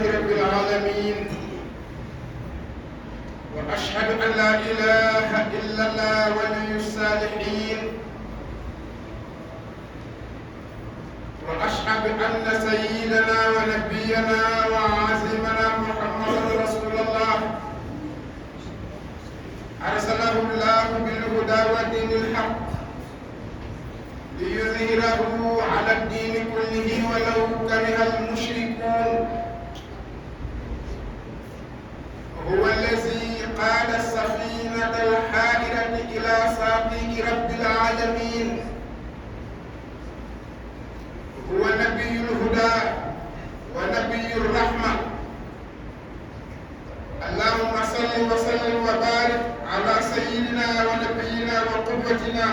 رب العالمين وأشهد أن لا إله إلا الله ولي الصالحين وأشهد أن سيدنا ونبينا وعظيمنا محمد رسول الله أرسله الله بالهدى ودين الحق ليظهره على الدين كله ولو كره المشركون هو الذي قاد السفينة الحائرة إلى ساقي رب العالمين هو نبي الهدى ونبي الرحمة اللهم صل وسلم وبارك على سيدنا ونبينا وقدوتنا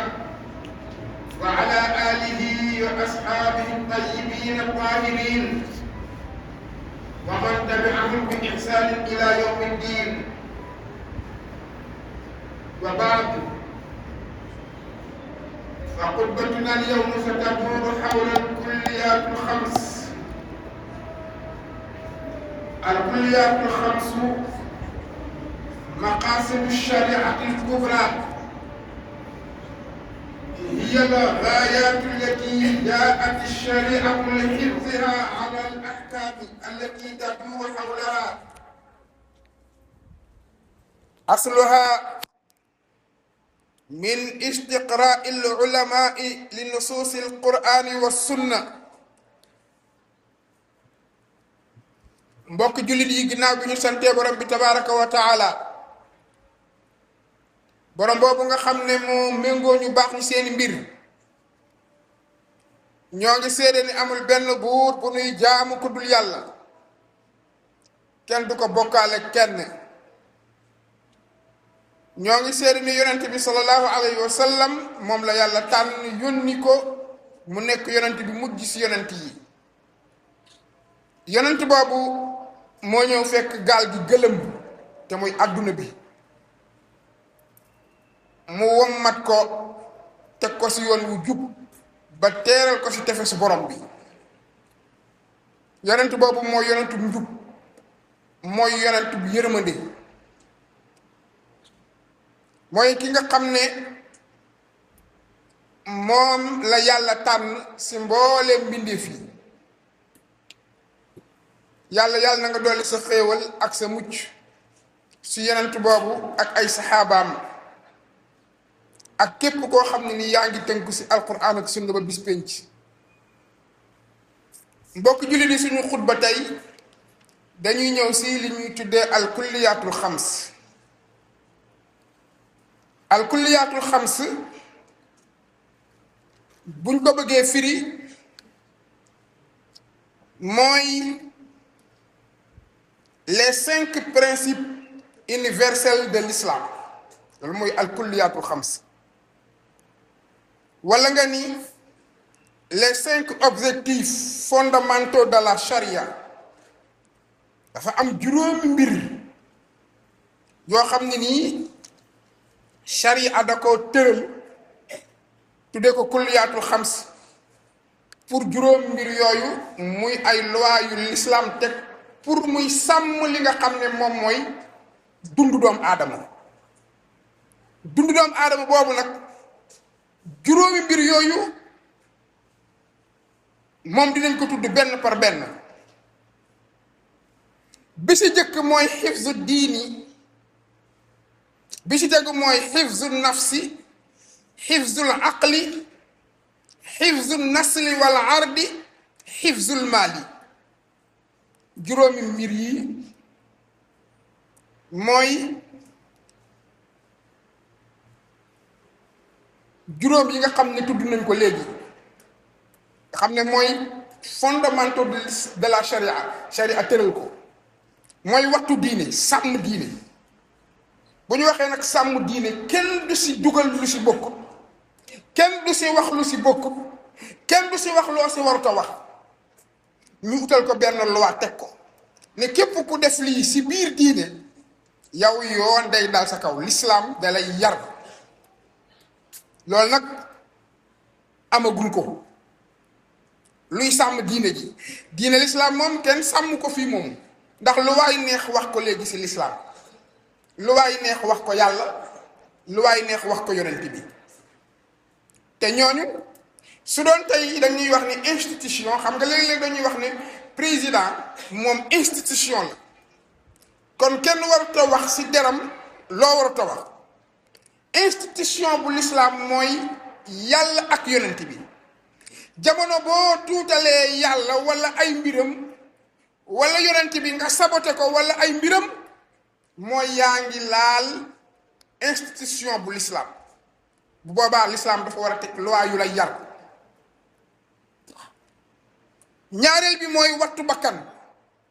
وعلى آله وأصحابه الطيبين الطاهرين ومن تبعهم بإحسان إلى يوم الدين وبعد فخطبتنا اليوم ستدور حول الكليات الخمس. الكليات الخمس مقاصد الشريعة الكبرى هي الغايات التي جاءت الشريعة لحفظها على الأحكام التي تدور حولها. أصلها من استقراء العلماء لنصوص القرآن والسنة. mbokk jullit yi ginnaaw bi ñu santee borom bi tabaraka wa taala borom boobu nga xam ne moo méngoo ñu baax ñu seeni mbir ñoo ngi seede ni amul benn buur bu nuy jaamu ku dul yàlla kenn du ko bokkaale kenn ñoo ngi seede ni yonent bi sallallahu alayhi wa sallam moom la yàlla tànn yónni ko mu nekk yonent bi mujj si yonent yi. yonent boobu moo ñëw fekk gaal gi gëlëm te muy àdduna bi mu wommat ko teg ko si yoon wu jub ba teeral ko si tefesu borom bi. yonent boobu mooy yonent bu njub mooy yonent bu yërmande mooy ki nga xam ne moom la yàlla tànn si mbooleem mbindeef yi. yàlla na nga dolli sa xéewal ak sa mucc si yonent boobu ak ay saxaabaam ak képp koo xam ne ni yaa ngi tënku si alquran ak sunna ba bis penc. mbokk jullit yi suñu xutba tey dañuy ñëw si li ñuy tuddee alkulliyaatul xams. alkulliyaatul xams buñ ko bëggee firi mooy les 5 principes universels de l'islam. loolu mooy alkulliyaatul xams. wala nga ni les 5 objectifs fondamentaux de la charia. dafa am juróomi mbir yoo xam ne nii charia da ko tëral tuddee ko kulliyaatul xams pour juróomi mbir yooyu muy ay loi yu l'islam teg pour muy sàmm li nga xam ne moom mooy dundu doomu aadama. dundu doomu aadama boobu nag juróomi mbir yooyu moom dinañ ko tudd benn par benn. bi si jëkk mooy xifzu diini, bi si tegu mooy xifzu nafsi, xifzul aqli, xifzu nasli wal ardi, xifzul maali. juróomi mbir yi mooy juróom yi nga xam ne tudd nañ ko léegi nga xam ne mooy fondamentaux de la charia tëral ko. mooy waxtu diine, sàmm diine. bu ñu waxee nag sàmm diine kenn du si dugal lu si bokkut, kenn du si wax lu si bokkut, kenn du si wax loo si warut a wax. ñu utal ko benn loi teg ko ne képp ku def lii si biir diine yow yoon day dal sa kaw. l'islam da lay yar. loolu nag amagul ko. luy sàmm diine ji diine l'islam moom kenn sàmm ko fii moom ndax lu waay neex wax ko léegi ci lislaam, lu waay neex wax ko yàlla, lu waay neex wax ko yonent bi. te ñooñu su doon tey dañuy wax ni institution, xam nga léeg-léeg dañuy wax ne président moom institution la, kon kenn warut a wax ci deram loo warut a wax. institution bu lislaam mooy yàlla ak yonent bi. jamono boo tuutalee yàlla wala ay mbiram wala yonent bi nga sabote ko wala ay mbiram, mooy yaa ngi laal institution bu lislaam. bu boobaa lislaam dafa war a teg loi yu lay yar. ñaareel bi mooy wattu bakkan.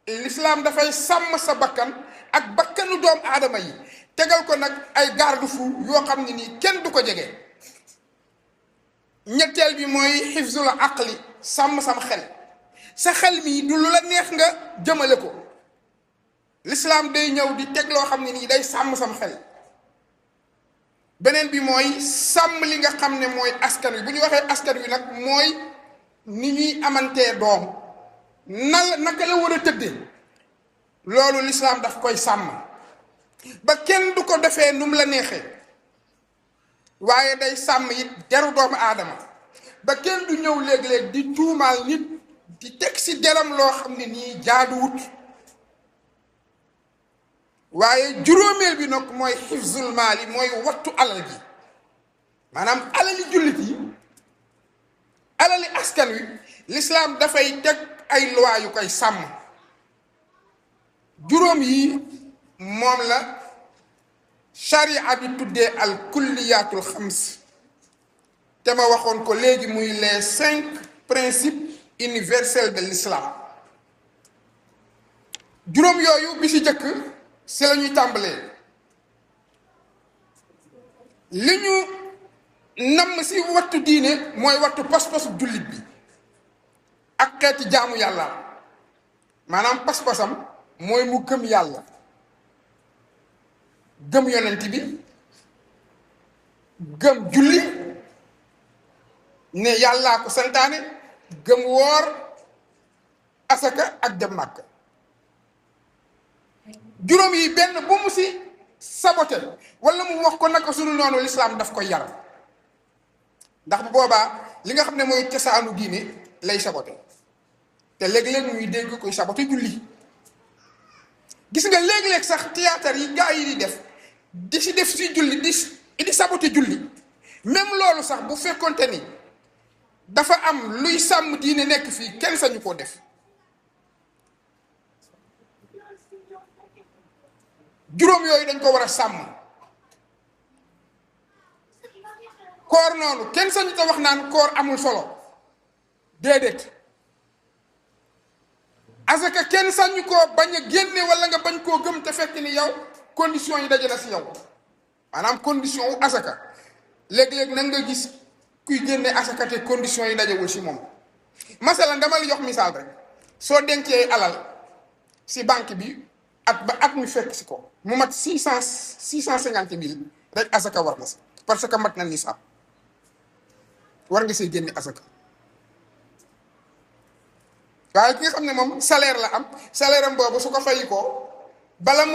lislaam dafay sàmm sa bakkan ak bakkanu doomu aadama yi, tegal ko nag ay garde-fou yoo xam ne nii kenn du ko jege. ñetteel bi mooy xifzul aqli, sàmm sam xel. sa xel mi du lu la neex nga jëmale ko. lislaam day ñëw di teg loo xam ne nii day sàmm sam xel. beneen bi mooy sàmm li nga xam ne mooy askan wi. bu ñu waxee askan wi nag mooy ni ñuy amantee doom, naka la war a tëdde, loolu lislaam daf koy sàmm ba kenn du ko defee nu mu la neexee. waaye day sàmm it deru doomu aadama ba kenn du ñëw léeg-léeg di tuumaal nit di teg ci deram loo xam ne nii jaaduwut. waaye juróomeel bi nag mooy xifzul maali, mooy wattu alal ji. maanaam alali jullit yi, alali askan wi, lislaam dafay teg ay loi yu koy sàmm. juróom yi moom la sharia bi tuddee al kulliyatul xams, te ma waxoon ko léegi muy les 5 principes universels de l'islam. juróom yooyu bi ci jëkk si la ñuy tàmbalee. li ñu namm si wattu diine mooy wattu pas-pasu jullit bi ak xeeti jaamu yàlla. maanaam pas-pasam mooy mu gëm yàlla, gëm yonent bi, gëm julli ne yàllaa ko santaane, gëm woor, asaka ak dem Màkka. juróom yi benn bu mu si sabote wala mu wax ko naka sunu noonu, lislaam daf koy yar. ndax bu boobaa li nga xam ne mooy cosaanu diine lay sabote. te léeg-léeg muy dégg koy sabote julli. gis nga léeg-léeg sax théâtre yi gaa yi di si def si julli di sabote julli. même loolu sax bu fekkonte ni dafa am luy sàmm diine nekk fii, kenn sañu koo def. juróom yooyu dañ ko war a sàmm. koor noonu kenn sañu ta wax naan koor amul solo, déedéet. asaka kenn sañu koo bañ a génne wala nga bañ koo gëm te fekk ni yow condition yi daje na si yow. maanaam condition wu asaka léeg-léeg nag nga gis kuy génne asaka te condition yi dajewul si moom. masalan dama la jox misaal rek. soo dencee alal si banque bi at ba at mi fekk si ko mu mat 650 000 rek asaka war na si, parce que mat na nisaab, war nga see génne asaka. waaye ki nga xam ne moom salaire la am, salaire am boobu su ko fayi ko balaa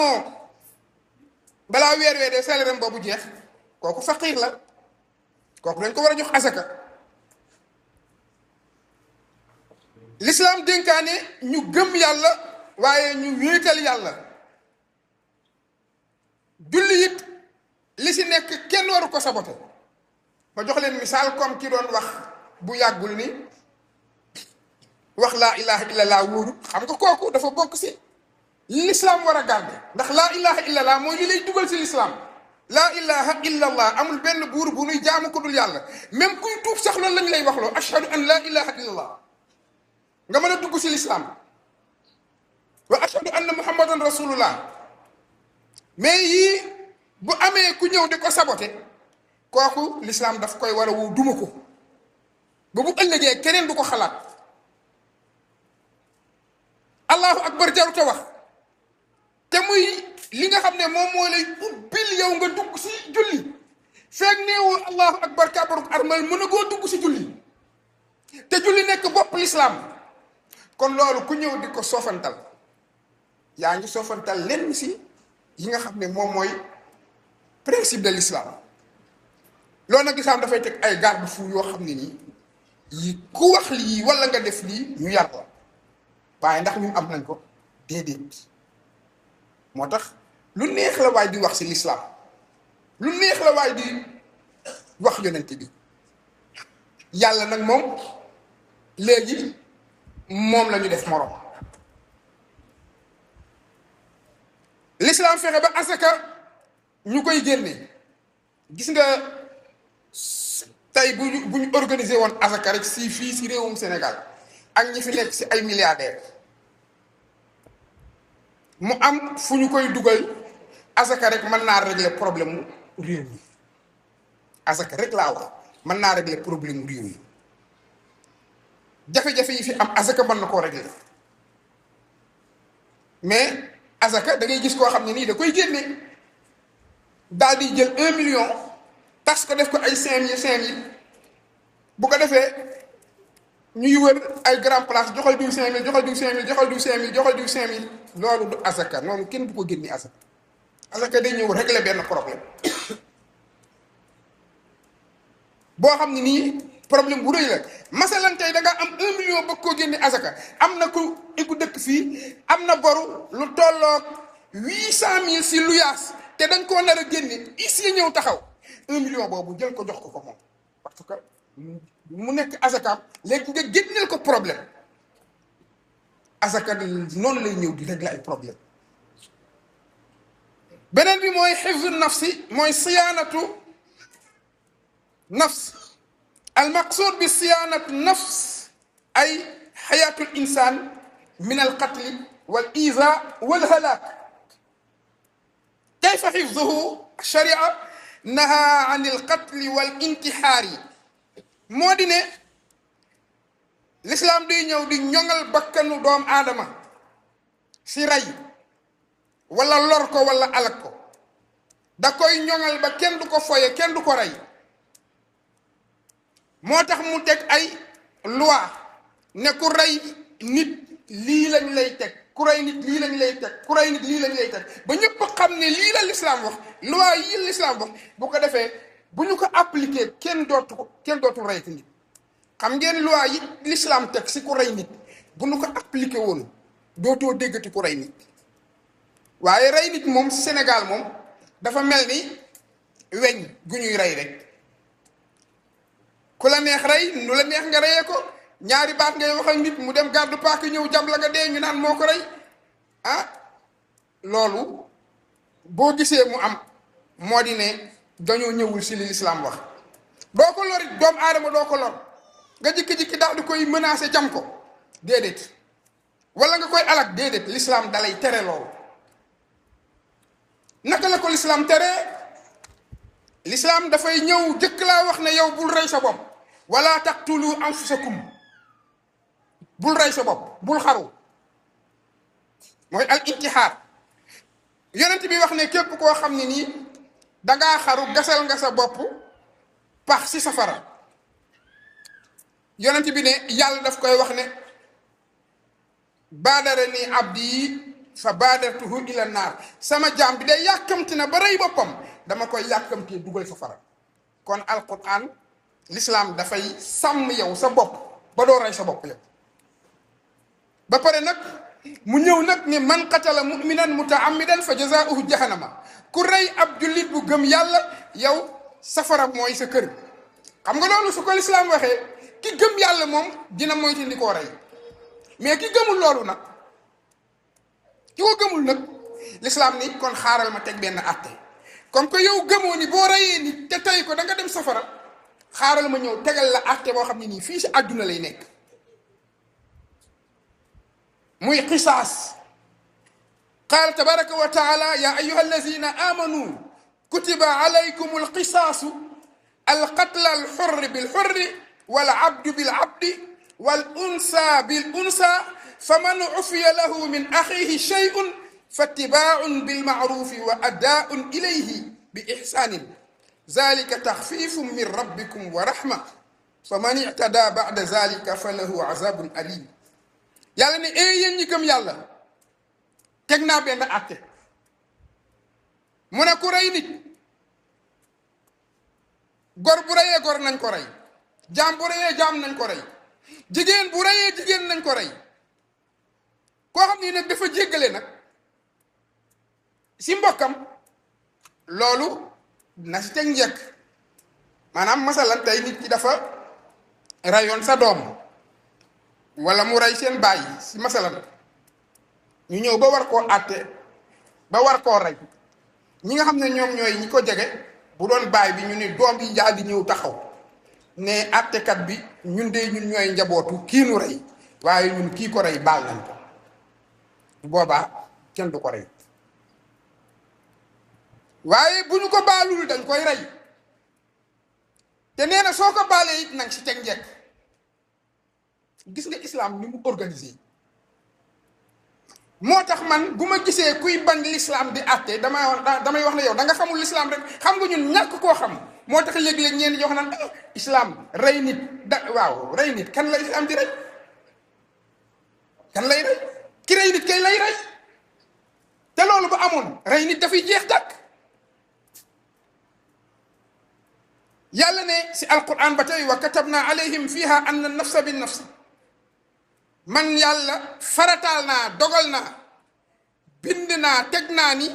weer wee dee salaire am boobu jeex, kooku faqiir la, kooku dañ ko war a jox asaka. l'islam dénkaane ñu gëm yàlla waaye ñu wéetal yàlla. julli it li si nekk kenn waru ko sabote. ma jox leen misaal comme ki doon wax bu yàggul ni wax laa ilaha illallah wóoru. xam nga kooku dafa bokk si l'islam war a garder, ndax laa ilaha illallah mooy li lay dugal si l'islam. laa ilaha illallah, amul benn buur bu nuy jaamu ko dul yàlla. même kuy tuub sax loolu lañu lay waxloo, ashhadu an laa ilaha illallah, nga mën a dugg si l'islam. wa ashhadu anna muhammadan rasulullah. mais yii bu amee ku ñëw di ko sabote, kooku l'islam daf koy war a wu duma ko ba bu ëllëgee keneen du ko xalaat. allahu akbar jaruta wax, te muy li nga xam ne moom moo lay ubbil yow nga dugg si julli. feeg neewoo allahu akbar kabaruk armal mën a goo dugg si julli, te julli nekk bopp l'islam. kon loolu ku ñëw di ko soofantal, yaa ngi soofantal lenn si yi nga xam ne moom mooy principe de l'islam. loolu nag lislaam dafay teg ay garde-fou yoo xam ne nii yi ku wax lii wala nga def lii ñu yar la waaye ndax ñun am nañ ko déedéet. moo tax lu neex la waay di wax si l'islam, lu neex la waay di wax yonent bi. yàlla nag moom léegi moom la ñu def morom. l'islam fexe ba asaka ñu koy génne. gis nga tey bu ñu organiser woon asaka rek si fii si réewum Sénégal ak ñi fi nekk si ay milliardaires mu am fu ñu koy dugal asaka rek mën naa régler problème mu réew mi. asaka rek laa wax mën naa régler problème mu réew mi. jafe-jafe yi fi am asaka mën na koo régler mais asaka da ngay gis koo xam ne nii da koy génne daal di jël 1 million tas ko def ko ay 5000 bu ko defee ñuy wër ay grand place joxal diw 5000 joxal diw 5000 joxal diw 5000 joxal diw 5000 loolu du asaka. noonu kenn du ko génne asaka. asaka day ñëw régler benn problème boo xam ne nii problème bu rëy la. masalan tey da nga am 1 million bëgg koo génne asaka, am na ku dëkk fii am na boru lu tolloog 800000 si luyaas te dañ koo nar a génne ici ñëw taxaw 1 million boobu jël ko jox ko moom parce que mu nekk asakaam léegi nga génneel ko problème. asaka noonu lay ñëw di régler ay problème. beneen bi mooy xifzu nafsi, mooy siyaanatu nafs. المقصود بصيانة النفس أي حياة الإنسان من القتل والإيذاء والهلاك. كيف حفظه؟ الشريعة نهى عن القتل والانتحار. moo di ne l'islam day ñëw di ñoŋal bakkanu doom aadama si rey wala lor ko wala alak ko. da koy ñoŋal ba kenn du ko foye, kenn du ko rey. moo tax mu teg ay loi ne ku rey nit lii lañ lay teg, ku rey nit lii lañ lay teg, ku rey nit lii lañ lay teg, ba ñëpp xam ne lii la l'islam wax. loi yi l'islam wax bu ko defee bu ñu ko appliqué kenn dootu rey nit. xam ngeen loi yi l'islam teg si ku rey nit bu ñu ko appliqué woon dootoo déggati ku rey nit. waaye rey nit moom Sénégal moom dafa mel ni weñ gu ñuy rey rek. ku la neex rey nu la neex nga reyee ko. ñaari baat ngay wax ak nit mu dem gàddu paaka ñëw jam la nga dee ñu naan moo ko rey. loolu boo gisee mu am moo di ne dañoo ñëwul si li l'islam wax. doo ko lor it doomu aadama doo ko lor nga jikki-jikki daal di koy menacer jam ko déedéet, wala nga koy alak déedéet. l'islam dalay tere loolu. naka la ko l'islam tere? l'islam dafay ñëw jëkk laa wax ne yow bul rey sa bopp. wala taqtulu anfusakum, bul rey sa bopp, bul xaru, mooy al intixaar. yonent bi wax ne képp koo xam ne nii dangaa xaru gasal nga sa bopp pax si safara. yonent bi ne yàlla daf koy wax ne baadara ni abdi fa baadartuhu ila naar, sama jaam bi day yàkkamti na ba rey boppam dama koy yàkkamtee dugal safara. kon alquran l'islam dafay sàmm yow sa bopp ba doo rey sa bopp yow. ba pare nag mu ñëw nag ne man qatala muminan mutaamidan fa jazaauhu jahannama, ku rey ab jullit bu gëm yàlla yow safara mooy sa kër. xam nga loolu su ko l'islam waxee ki gëm yàlla moom dina moytu ni koo rey, mais ki gëmul loolu nag, ki ko gëmul nag l'islam ni kon xaaral ma teg benn àtte. comme que yow gëmoo ni boo reyee nit te tey ko da nga dem safara, xaaral ma ñëw tegal la àtte boo xam ne nii fii si àdduna lay nekk, muy qisaas. qaala tabaraka wa taala ya ayuha allazina amanu kutiba alaykum alqisaasu alqatla alxurri bilxurri walabdu bilabdi walunsa bilunsa faman ufiya lahu min axihi shay'un fattibaaun bilmacrufi wa adaaun ilayhi bi ixsaanin zalika taxfifun min rabbikum wa rahma faman ictada bacda zalika fa lahu azabun alim. yàlla ne yéen ñi gëm yàlla teg naa benn àtte mu ne ku rey nit gor bu reyee gor nañ ko rey, jaam bu reyee jaam nañ ko rey, jigéen bu reyee jigéen nañ ko rey. koo xam ni nag dafa jéggale nag si mbokkam loolu na si teg njëkk. maanaam masalan tey nit ki dafa rayoon sa doom wala mu rey seen baay si masalan ñu ñëw ba war koo àtte ba war koo rey, ñi nga xam ne ñoom ñooy ñi ko jege bu doon baay bi ñu ne doom bi daal di ñëw taxaw ne àttekat bi ñun de ñun ñooy njabootu kii nu rey waaye ñun kii ko rey baal nañ ko, bu boobaa kenn du ko rey. waaye bu ñu ko baalul dañ koy rey te nee na soo ko baalee it nag si teg njëkk. gis nga islam ni mu organisé moo tax man bu ma gisee kuy bañ l'islam di àtte damay wax ne yow da nga xamul l'islam rek. xam nga ñun ñàkk koo xam moo tax léeg-léeg ñeen di wax naan islam rey nit waaw rey nit kan la islam di rey? kan lay rey? ki rey nit kay lay rey. te loolu ba amoon rey nit dafay jeex tàkk. yàlla ne si alquran ba tey wa katabna alayhim fiha anna nafsa bin nafsi, man yàlla farataal naa dogal naa bind naa teg naa ni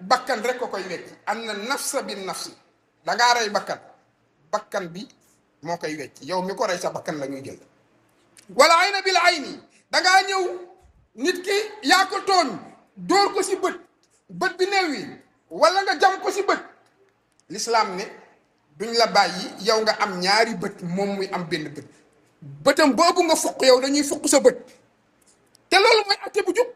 bakkan rek ko koy wecc. anna nafsa bin nafsi, dangaa rey bakkan bi moo koy wecc. yow mi ko rey sa bakkan la ñuy jël. wala ayna bil ayni, dangaa ñëw nit ki yaa ko tooñ dóor ko si bët bi neew yi wala nga jam ko si bët. l'islam ne duñ la bàyyi yow nga am ñaari bët moom muy am benn bët. bëtam boobu nga fuq yow dañuy fuq sa bët. te loolu mooy atte bu jub.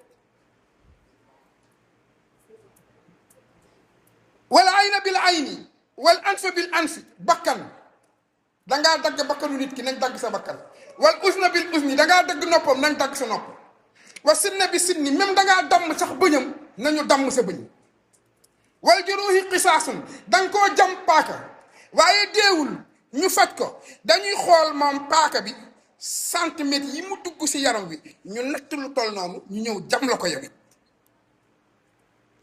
wala ayna bil ayni wal anfa bil anfi, bakkan dangaa dagg bakkanu nit ki nañ dagg sa bakkan. wal usna bil usni, dangaa dagg noppam nañ dagg sa nopp. wa sinna bi sinni, même dangaa damm sax bëñam nañu damm sa bëñ. wal juruhi qisaasun, danga koo jam paaka waaye deewul ñu faj ko, dañuy xool moom paaka bi centimètres yi mu dugg si yaram bi ñu natt lu toll noonu ñu ñëw jam la ko yow it.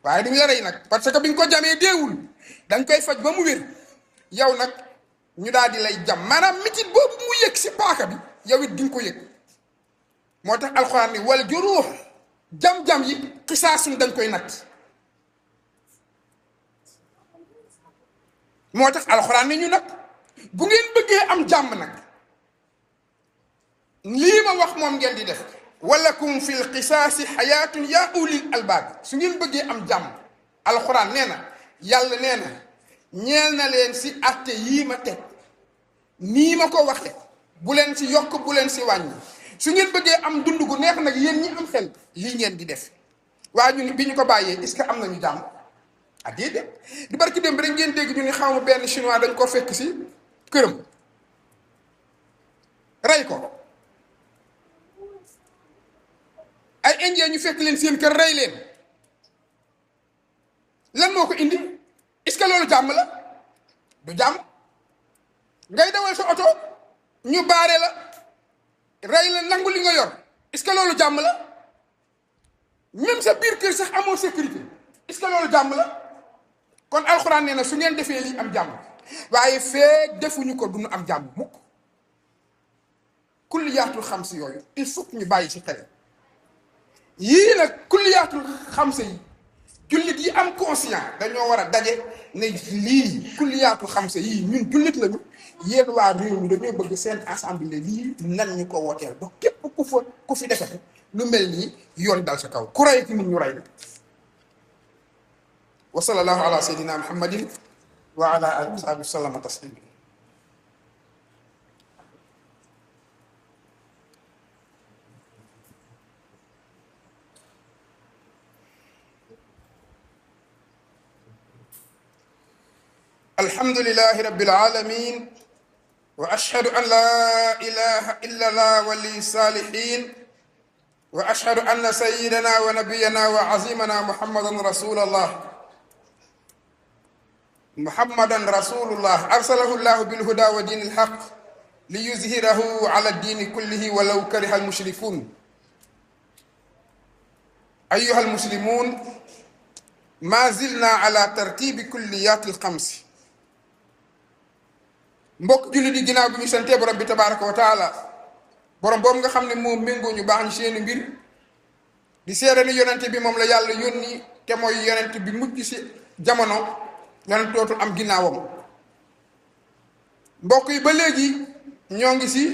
waaye duñ la rey nag parce que bi nga ko jamee deewul dañ koy faj ba mu wér. yow nag ñu daal di lay jam, maanaam mitit boobu mu yëg si paaka bi yow it di nga ko yëg. moo tax alxuraan ni wal juruux, jam-jam yi qisaasun dañ koy natt. moo tax alxuraan ni ñu nag bu ngeen bëggee am jàmm nag lii ma wax moom ngeen di def. walakum fil qisaasi xayaatun yaa ulil albaab, su ngeen bëggee am jàmm alxuraan nee na yàlla nee na ñeel na leen si atte yii ma teg nii ma ko waxe bu leen si yokk bu leen si wàññi. su ngeen bëggee am dund gu neex nag yéen ñi am xel lii ngeen di def. waaye ñun bi ñu ko bàyyee est-ce que am nañu jàmm? ah déedéet. di barki dem rek ngeen dégg ñu ni xaw ma benn chinois dañ ko fekk si këram rey ko. ay indien ñu fekk leen seen kër rey leen. lan moo ko indi? est-ce que loolu jàmm la? du jàmm. ngay dawal sa oto ñu baare la rey la nangu li nga yor, est-ce que loolu jàmm la? même sa biir kër sax amoo sécurité, est-ce que loolu jàmm la? kon alxuraan nee na su ngeen defee lii am jàmm, waaye feek defuñu ko duñu am jàmm mukk. kulliyaatul xamsi yooyu il faut ñu bàyyi ci xel. yii nag kulliyaatul xamsi yi jullit yi am conscient dañoo war a daje ne lii kulliyaatul xamsi yii ñun jullit lañu, yéen waa réew mi dañoo bëgg seen assemblée lii nan ñu ko wooteel ba képp ku fi defete lu mel nii yoon dal sa kaw. ku rey ci nit ñu rey la. wa sallallahu ala sayyidina muhammadin wa ala alihi wa sahbihi sallama taslima. alhamdulillahi rabbil alamin wa ashhadu an la ilaha illa allah wali salihin wa ashhadu anna sayyidana wa nabiyyana wa azimana muhammadan rasulullah arsalahu llahu bilhuda wa dini lhaq liyuzhirahu ala dini kullihi walaw kariha almushrikun. أيها المسلمون ما زلنا على ترتيب كليات الخمس mbokk julli di ginnaaw bi ñu santee borom bi tabaraka wa taala borom boobu nga xam ne moom méngoo ñu baax ñu seeni mbir di seere ni yonente bi moom la yàlla yónni te mooy yonent bi mujj si jamono yonent dootul am ginnaawam mbokk yi ba léegi ñoo ngi si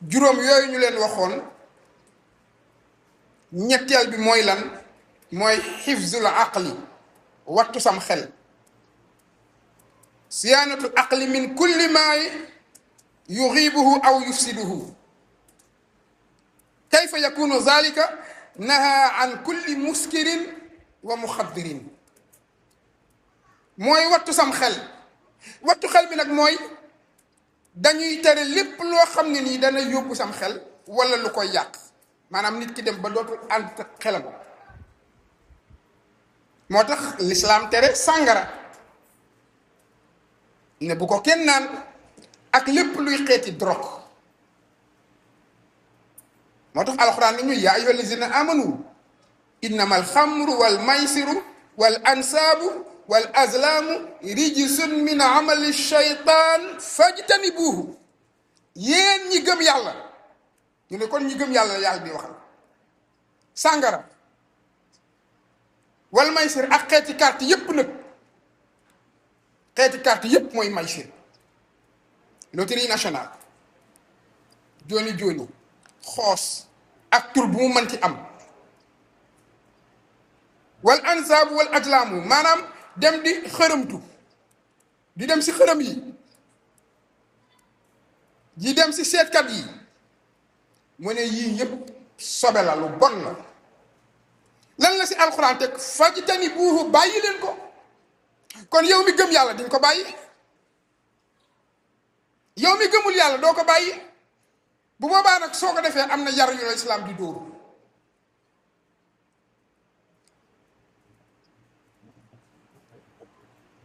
juróom yooyu ñu leen waxoon ñetteel bi mooy lan mooy xifzul aqli wattu sam xel siyaanatul aqli min kulli maa yuxiibuhu aw yufsiduhu kayfa yakunu zalika naha an kulli muskirin wa muxaddirin mooy wattu sam xel wattu xel bi nag mooy dañuy tere lépp loo xam ne nii dana yóbbu sam xel wala lu koy yàq maanaam nit ki dem ba dootul ànd ak xelam moo tax lislaam tere sàngara ne bu ko kenn naan ak lépp luy xeeti drogue moo tax alxuraan ni ñu yaa ayyuha allazina amanu innama alxamru wal maysiru wal ansaabu wal azlaamu rijsun min amali shaytaan fajtanibuuhu yéen ñi gëm yàlla ñu ne kon ñi gëm yàlla yàlla di waxal sàngara wal maysir ak xeeti carte yépp nag xeeti carte yépp mooy maysir loterie nationale jooni jooni xoos ak tur bu mu mën ci am wal ansaabu wal ajlaamu maanaam dem di xërëmtu di dem si xërëm yi di dem si seetkat yi mu ne yii yépp sobe la lu bon la lan la si alxuraan teg fajtani buuhu bàyyi leen ko kon yow mi gëm yàlla diñ ko bàyyi yow mi gëmul yàlla doo ko bàyyi bu boobaa nag soo ko defee am na yar yu la islaam di dóoru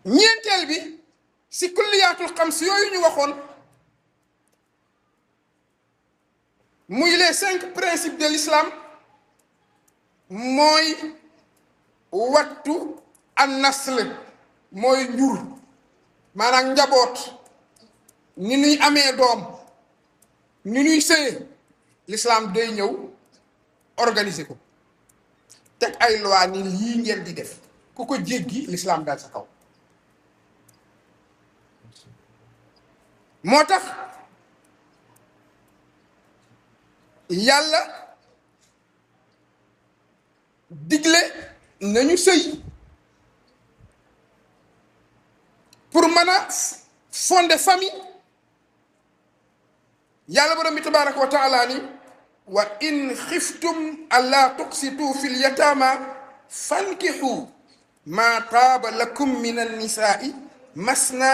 ñeenteel bi si kulliyaatul xams yooyu ñu waxoon muy les 5 principes de l'islam mooy wattu an nasl mooy njur maanaam njaboot ni nuy amee doom ni nuy sëye l'islam day ñëw organiser ko teg ay loi ni lii ngeen di def ku ko jéggi l'islam daal sa kaw moo tax yàlla digle nañu sëy pour mën a fonder famille yàlla borom bi tabaraka wa taala ni wa in xiftum allaa tuqsitu fi lyataama fankixu maa taaba lakum min annisaai masna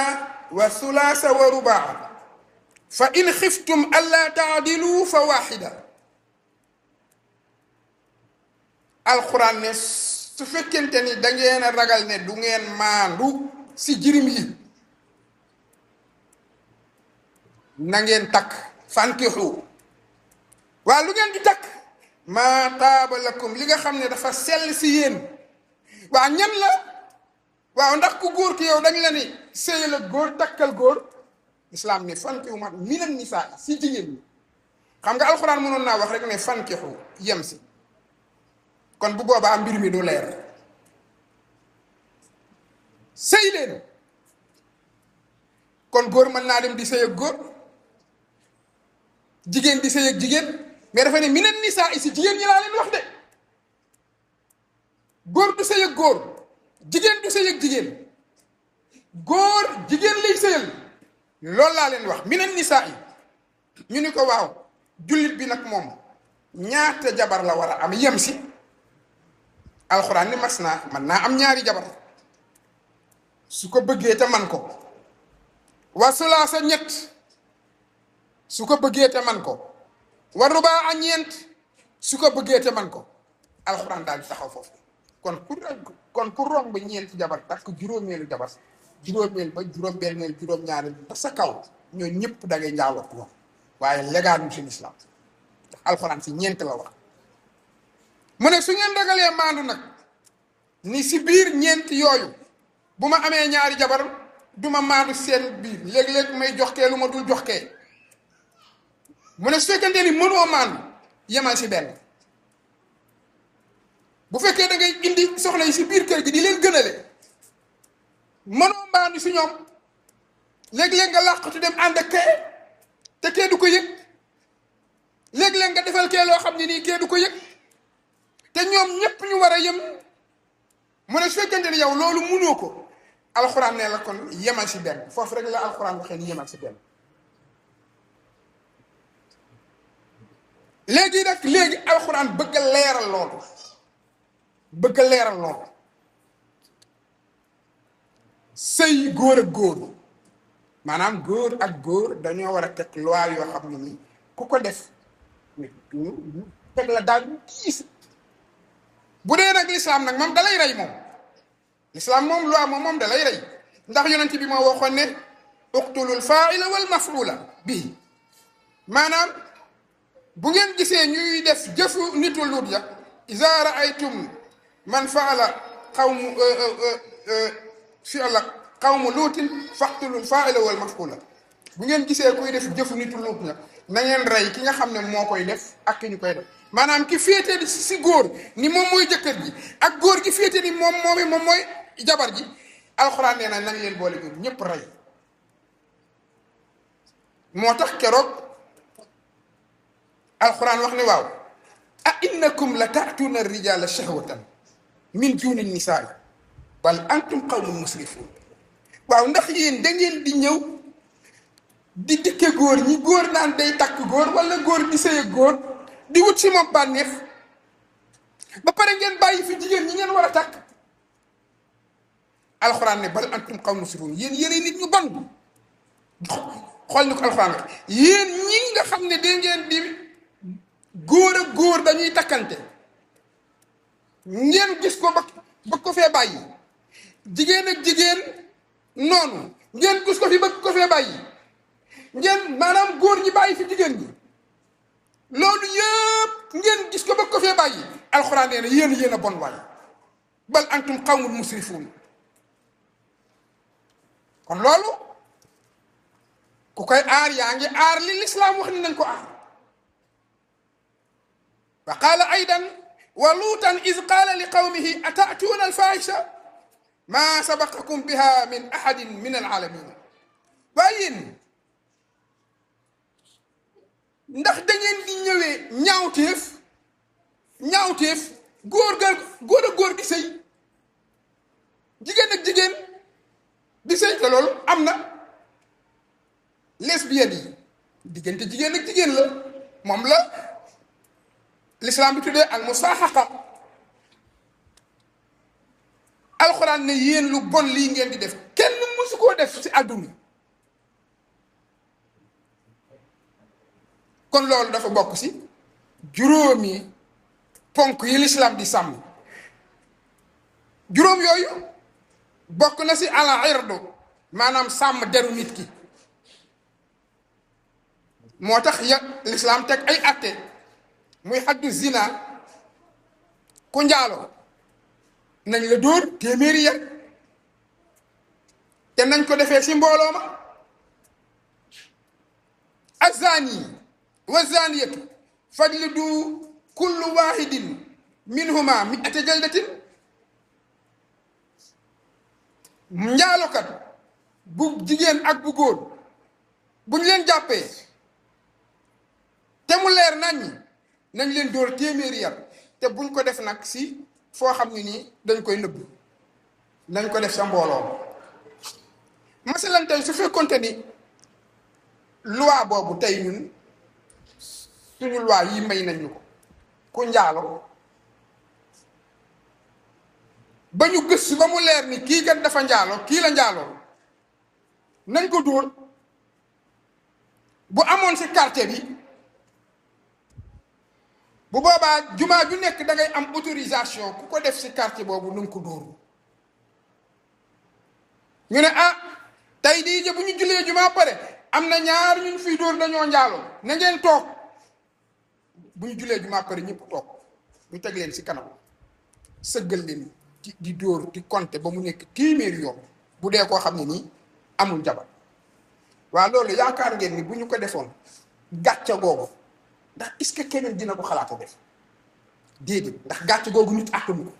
wa thulaasa wa rubaa fa in xiftum allaa taadilu fa waaxida alxuraan ne su fekkente ni da ngeen a ragal ne du ngeen maandu si jirim yi na ngeen takk fankixu waa lu ngeen di takk maa taaba lakum li nga xam ne dafa sell si yéen waa ñan la waaw ndax ku góor ki yow dañ la ni sëy la góor takkal góor islaam ne fankixu ma minan nisaa si jigéen ñi xam nga alxuraan mënoon naa wax rek ne fankixu yem si kon bu boobaa mbir mi du leer sëy leen kon góor mën naa dem di sëy ak góor jigéen di sëy ak jigéen mais dafa ne minan nisaa si jigéen ñi laa leen wax de góor du sëy ak góor jigéen du sëy ak jigéen góor jigéen lay sëyal loolu laa leen wax minan nisaa ñu ni ko waaw jullit bi nag moom ñaata jabar la war a am yem si alxuraan ni mas naa man naa am ñaari jabar su ko bëggee te man ko wa sulaasa ñett su ko bëggee te man ko wa rubaa a ñeent su ko bëggee te man ko alxuraan daal di taxaw foofu kon ku romb ñeenti jabar takk juróomeelu jabar juróomeel ba juróom-benneel juróom-ñaareel ba sa kaw ñoo ñëpp da ngay njaaloo ko waaye légal mu si lislaam ndax alxuraan si ñeent la wax mu ne su ngeen ragalee maandu nag ni si biir ñeenti yooyu bu ma amee ñaari jabar duma maandu seen biir léeg-léeg may jox kee lu ma dul jox kee mu ne su fekkente ni mënoo maandu yemal si benn bu fekkee da ngay indi soxna yi si biir kër gi di leen gënale mënoo maandu si ñoom léeg-léeg nga làqatu dem ànd ak kee te kee du ko yëg léeg-léeg nga defal kee loo xam ne nii kee du ko yëg te ñoom ñépp ñu war a yem mu ne su fekkente ni yow loolu munoo ko alxuraan ne la kon yemal si benn foofu rek la alxuraan waxee ni yemal si benn léegi nag léegi alxuraan bëgg a leeral loolu sëy góor ak góor maanaam góor ak góor dañoo war a teg loi yoo xam ne nii ku ko def ñu teg la daal diis bu dee nag lislaam nag moom dalay rey moom lislaam moom loi moom dalay rey ndax yonent bi moo waxoon ne uqtulul faaila wal mafuula bii maanaam bu ngeen gisee ñuy def jëfu nitu lut ya iza raaytum man faala qawmu luutin faqtulul faaila wal mafuula bu ngeen gisee kuy def jëfu nitu lut ya na ngeen rey ki nga xam ne moo koy def ak ki ñu koy def maanaam ki féete si góor ni moom mooy jëkkër ji ak góor gi féete ni moom mooy jabar ji alxuraan nee na nañ leen boole góor ñépp rey moo tax keroog alxuraan wax ne waaw a innakum la taatuuna rijala shahwatan min duni nisaa bal antum qawmun musrifun waaw ndax yéen da ngeen di ñëw di dikke góor ñi góor naan day takk góor wala góor di sëy ak góor di wut si moom bànneex ba pare ngeen bàyyi fi jigéen ñi ngeen war a takk alxuraan ne bal antum qawmun musrifun yéen yéen nit ñu bon xool ni ko alxuraan la yéen ñi nga xam ne da ngeen di góor ak góor dañuy takkante ngeen gis ko ba ko fee bàyyi jigéen ak jigéen noonu ngeen gis ko fi ba ko fee bàyyi ngeen maanaam góor ñi bàyyi fi jigéen ñi loolu yëpp ngeen gis ko ba ko fee bàyyi alxuraan nee na yéen a bon waay bal antum qawmun musrifuun kon loolu ku koy aar yaa ngi aar li lislaam wax ni nañ ko aar wa qaala aydan wa luutan iz qaala li qawmihi ataatuuna alfaahisha maa sabaqakum biha min ahadin min alaalamin waaye yéen ndax da ngeen di ñëwee ñaawteef góor ak góor di sëy jigéen ak jigéen di sëy te loolu am na lesbiennes yi diggante jigéen ak jigéen la moom la l'islam bi tuddee al musaahaqa alxuraan ne yéen lu bon lii ngeen di def kenn mësu koo def ci àdduna kon loolu dafa bokk ci juróomi ponk yi l'islam di sàmm juróom yooyu bokk na ci al irdu maanaam sàmm deru nit ki moo tax l'islam teg ay atte muy xaddu zina ku njaaloo nañ la dóor téeméeri yar te nañ ko defee ci mbooloo ma azani wa zaniyatu fajlidu kullu wahidin minhuma mi'ata jaldatin njaalokat bu jigéen ak bu góor buñ leen jàppee te mu leer nañ leen dóor téeméeri yar te buñ ko def nag si foo xam ne nii dañ koy nëbb nañ ko def sa mbooloo masalan tey su fekkonte ni loi boobu tey ñun suñu loi yi may nañ ñu ko ku njaalo ba ñu gëstu ba mu leer ni kii kat dafa njaalo kii la njaaloo nañ ko dóor bu amoon si quartier bi bu boobaa jumaa ju nekk da ngay am autorisation ku ko def si quartier boobu nu ko dóor ñu ne tey di bu ñu jullee jumaa pare am na ñaar ñu fiy dóor dañoo njaaloo na ngeen toog bu ñu jullee jumaa pare ñëpp toog ñu teg leen si kanam sëggal leen di dóor di compter ba mu nekk téeméeri yoon bu dee koo xam ne nii amul jabar. waaw loolu yaakaar ngeen ni bu ñu ko defoon gàcce googu ndax est-ce que keneen dina ko xalaata def? déedéet, ndax gàcce googu nit attanu ko.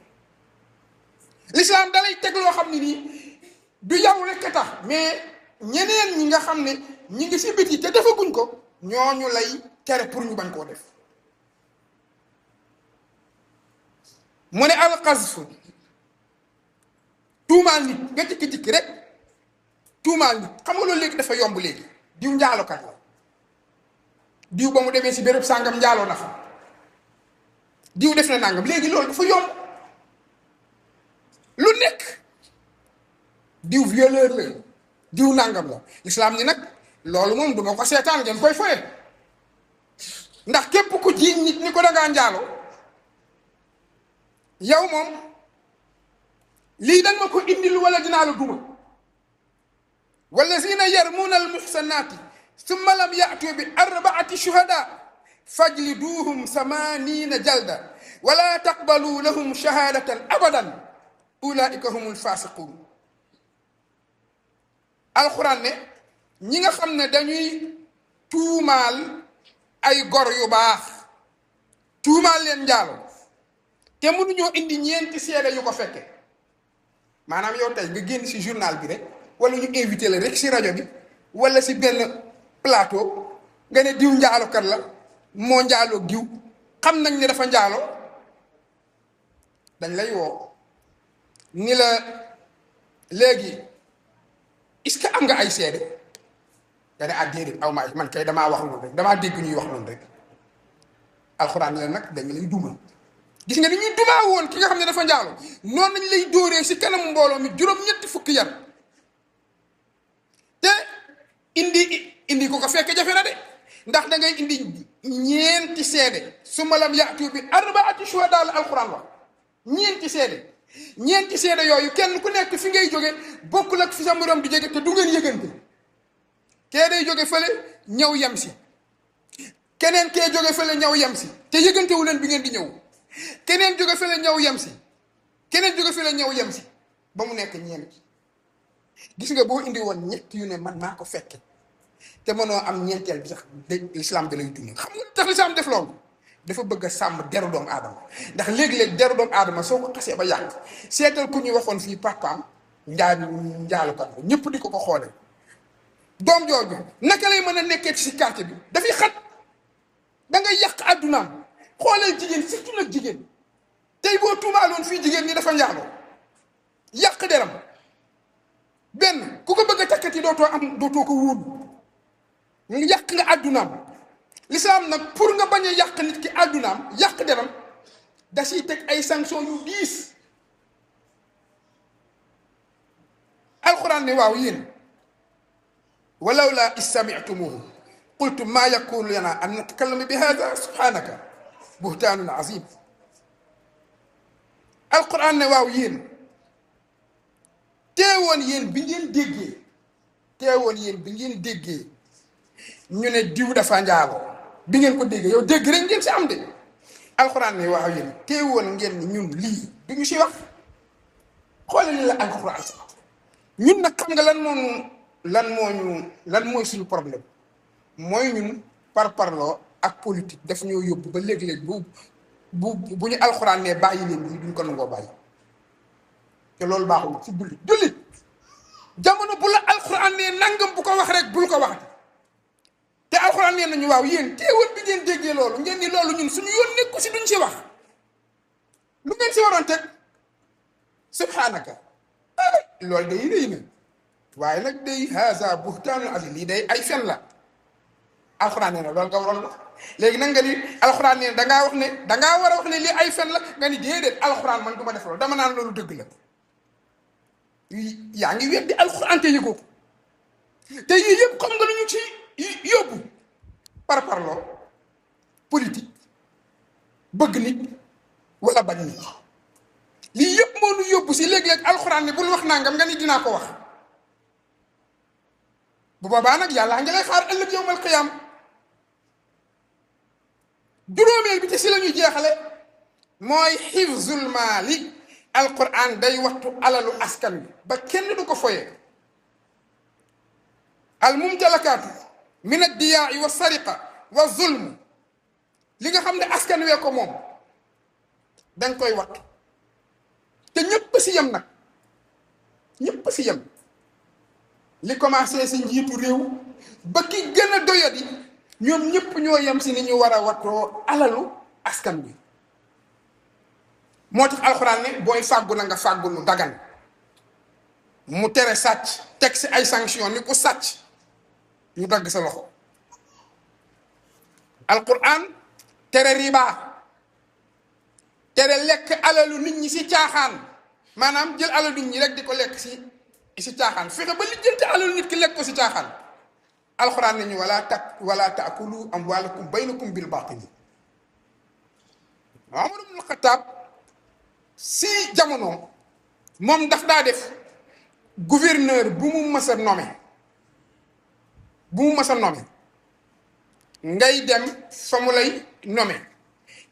l'islam dalay teg loo xam ne nii du yow rek a tax, mais ñeneen ñi nga xam ne ñi ngi si biti te defaguñ ko ñooñu lay tere pour ñu bañ koo def. mu ne alxasfu tuumaal nit nga tikki-tikki rek tuumaal nit, xam nga loolu léegi dafa yomb léegi. diw njaalokat la, diw ba mu demee si béréb sàngam njaaloo na fa, diw def na nangam. léegi loolu dafa yomb, lu nekk diw violeur la, diw nangam la. lislaam ni nag loolu moom duma ko seetaan ngeen koy foye, ndax képp ku jiiñ nit ni ko dangaa njaaloo yow moom lii danga ma ko indil wala dinaa la duma. wallazina yarmuuna almuxsanaati summa lam yaatu bi arbaati shuhada fajliduuhum samaniina jalda wala taqbalu lahum shahadatan abadan ulaika humul fasiqun. alxuraan ne ñi nga xam ne dañuy tuumaal ay gor yu baax, tuumaal leen njaalo te mënuñoo indi ñeenti seede yu ko fekke. maanaam yow tey nga génn si journal bi rek wala ñu invité la rek si rajo bi wala si benn plateau nga ne diw njaalokat la, moo njaaloo diw, xam nañ ne dafa njaaloo, dañ lay woo ni la léegi est-ce que am nga ay seede? nga ne ah déedéet aw maa man kay damaa wax noonu rek, damaa dégg ñuy wax noonu rek. alxuraan la nag dañ lay duma. gis nga ni ñuy dumaa woon ki nga xam ne dafa njaaloo noonu lañ lay dóoree si kanamu mbooloo mi juróom-ñetti fukki yar. te indi ko fekke jafe na de, ndax da ngay indi ñeenti seede summa lam yaatu bi arbaati shuhadaa la alxuraan wax. ñeenti seede yooyu kenn ku nekk fi ngay jóge bokkul ak fi sa morom di jóge te du ngeen yëgante. kee day jóge fële ñëw yem si, keneen kee jóge fële ñëw yem si te yëgantewu leen bi ngeen di ñëw, keneen jóge fële ñëw yem si, keneen jóge fële ñëw yem si ba mu nekk ñeent. gis nga boo indi woon ñett yu ne man maa ko fekke te mënoo am ñeenteel bi sax lislaam da lay dund. xam nga tax lislaam def loolu? dafa bëgg a sàmm deru doomu aadama, ndax léegi-léegi deru doomu aadama soo ko xasee ba yàq. seetal ku ñu waxoon fii papaam njaalukat la, ñëpp di ko xoole. doom jooju naka lay mën a nekkee ci quartier bi? dafay xat, da ngay yàq àddunaam. xoolal jigéen, surtout nag jigéen, tey boo tuumaaloon fii jigéen ñi dafa njaaloo, yàq deram, benn ku ko bëgg a takkati dootoo ko wóolu, yàq nga àddunaam. lislaam nag pour nga bañ a yàq nit ki àddunaam, yàq deram, da ciy teg ay sanction yu diis. alxuraan ne waaw yéen walaw laa istamictumuhu qultum maa yakunu lana an natakallama bi hada subhanaka buhtaanun azim. alquran ne waaw yéen teewoon yéen bi ngeen déggee ñu ne diw dafa njaaloo, bi ngeen ko déggee yow dégg rek ngeen si am de. alquran ne waaw yéen teewoon ngeen ni ñun lii du ñu si wax. xoolal li la alquran sax ñun nag xam nga lan mooy suñu problème mooy ñun parloo ak politique daf ñoo yóbbu ba léeg-léeg bu ñu alxuraan ne bàyyi leen lii duñ ko nangoo bàyyi. te loolu baaxul ci jullit jamono bu la alxuraan ne nangam bu ko wax rek bul ko wax. te alxuraan nee nañu waaw yéen teewul bi ngeen déggee loolu ngeen ni loolu ñun suñu yoon nekku si duñ si wax. lu ngeen si waroon teg subhanaka loolu day rëy na waaye nag day haza buhtaanun azim, lii day ay fen la. alxuraan nee na loolu nga waroon wax. léegi nag nga ni alxuraan nee na dangaa war a wax ne lii ay fen la, nga ni déedéet alxuraan man du ma def loolu, dama naan loolu dëgg la. yaa ngi weddi alxuraan te yëgoo ko te yii yëpp xam nga lu ñu ci yóbbu parloo politique, bëgg nit wala bañ nit. lii yëpp moo nu yóbbu si léeg-léeg alxuraan ne bul wax nangam nga ni dinaa ko wax. bu boobaa nag yàlla nga lay xaar ëllëg yawmal qiyaam. juróomeel bi te si la ñuy jeexale mooy xifzul maali. alquran day wattu alalu askan bi ba kenn du ko foye. al mumtalakaatu min addiyaai wa sariqa wa zulm, li nga xam ne askan wee ko moom dañ koy wattu te ñëpp si yem nag, ñëpp si yem. li commencé si njiitu réew ba ki gën a doyadi ñoom ñëpp ñoo yem si ni ñu war a wattoo alalu askan bi. moo tax alxuraan ne booy fàggu na nga fàggu lu dagan, mu tere sàcc, teg si ay sanction ni ku sàcc ñu dagg sa loxo. alxuraan tere riba, tere lekk alalu nit ñi si caaxaan, maanaam jël alalu nit ñi rek di ko lekk si caaxaan, fexe ba lijjanti alalu nit ki lekk ko si caaxaan. alxuraan nañu wala taakulu amwaalakum baynakum bil baatili. Umar ibn Xattaab si jamono moom daf daa def gouverneur bu mu mës a nommé ngay dem fa mu lay nommé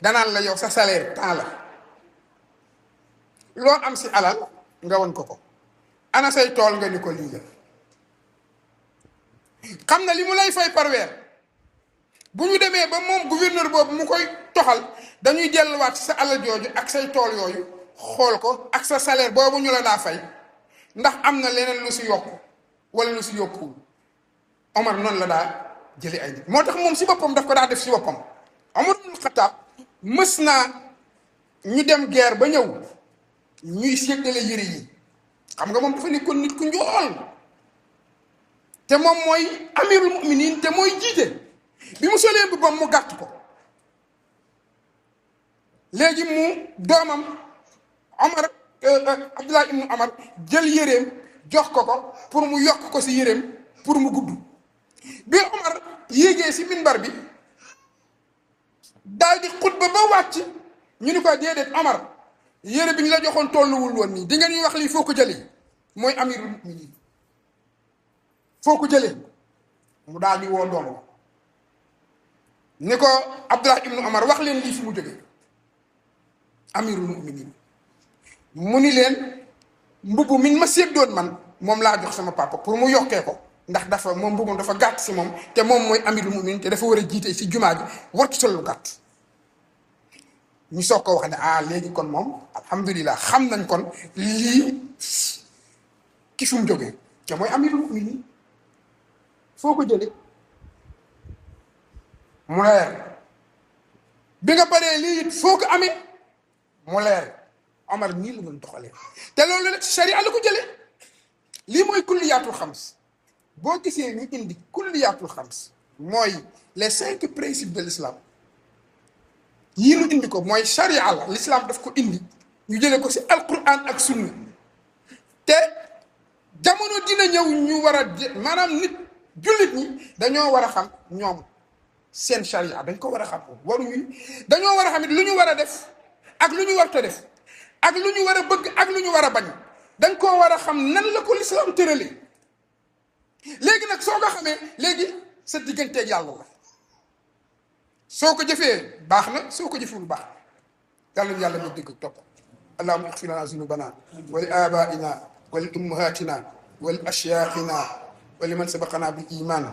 danaan la yow sa salaire temps la, loo am si alal nga won ko ana say tool nga ni ko lii la. xam na li mu lay fay par weer. bu ñu demee ba moom gouverneur boobu mu koy toxal dañuy delluwaat sa alal jooju ak say tool yooyu xool ko ak sa salaire boobu ñu la daa fay ndax am na leneen lu si yokku wala lu si yokkuwul. Omar noonu la daa jëlee ay nit, moo tax moom si boppam daf ko daa def si boppam. Omar ibn Xattaab mës naa ñu dem guerre ba ñëw ñuy séddale yëre yi, xam nga moom dafa nekkoon nit ku njool te moom mooy amirul muminin te mooy jiite. bi mu solee boppam mu gàtt ko, léegi mu doomam Omar Abdullah ibnu Omar jël yëreem jox ko pour mu yokk ko si yëreem pour mu gudd. bi Omar yéegee si minbar bi daal di xutba ba wàcc ñu ni ko déedéet Omar, yére bi ñu la joxoon tolluwul woon nii, di nga ñuy wax lii foo ko jëlee, mooy amirul muminin foo ko jëlee. mu daal di woo doomam ni ko Abdullah ibnu Omar wax leen lii fi mu jógee. amirul muminin mu ni leen mbubu min ma séddoon man moom laa jox sama papa pour mu yokkee ko, ndax dafa moom mbubum dafa gàtt si moom te moom mooy amirul muminin te dafa war a jiite si jumaa ji wartu sol lu gàtt. ñu soog ko wax ne léegi kon moom alhamdulilah xam nañ kon lii ki fi mu jógee te mooy amirul muminin foo ko jëlee mu leer. bi nga paree lii it foo ko amee mu leer. Omar nii la doon doxalee te loolu nag sharia la ko jëlee. lii mooy kulliyaatul xams. boo gisee ñu indi kulliyaatul xams mooy les 5 principes de l'islam yii ñu indi ko mooy sharia la, l'islam daf ko indi ñu jëlee ko si alquran ak sunna. te jamono dina ñëw ñu war a maanaam nit jullit ñi dañoo war a xam ñoom seen sharia dañ ko war a xam. waruñu dañoo war a xam it lu ñu war a def ak lu ñu warta def ak lu ñu war a bëgg ak lu ñu war a bañ, dañ koo war a xam nan la ko l'islam tëralee. léegi nag soo ko xamee léegi sa digganteeg yàlla la, soo ko jëfee baax na, soo ko jëfewul baax na. yàlla yàlla ñu dégg topp. allahumma ighfir lana zunubana wa li abaina wa li ummahatina wa li ashyaakhina wa liman sabaqana bil iman.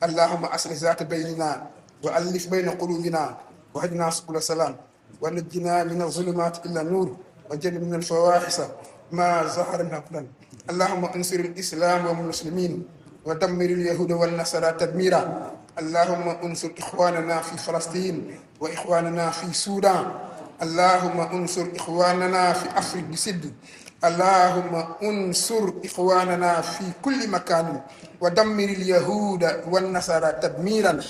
allahumma aslih zata baynina wa allif bayna qulubina wa hadina subula salam wa najjina min az-zulumati ila nur wa jannibna al-fawahisha ma zahara minha badan. allahumma ansur al-islam wal muslimin wa dammir al-yahuda wan nasara tadmira. allahumma ansur ikhwanana fi falastin wa ikhwanana fi sudan. allahumma ansur ikhwanana fi afrique du sud. allahumma ansur ikhwanana fi kulli makanin wa dammir al-yahuda wan nasara tadmiran.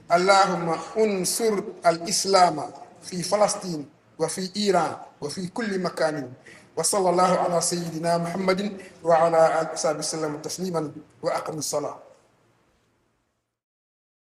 allahumma ansur al-islam fi falastin wa fi iran wa fi kulli makanin. وصلى الله على سيدنا محمد وعلى آله وصحبه وسلم تسليما وأقم الصلاة.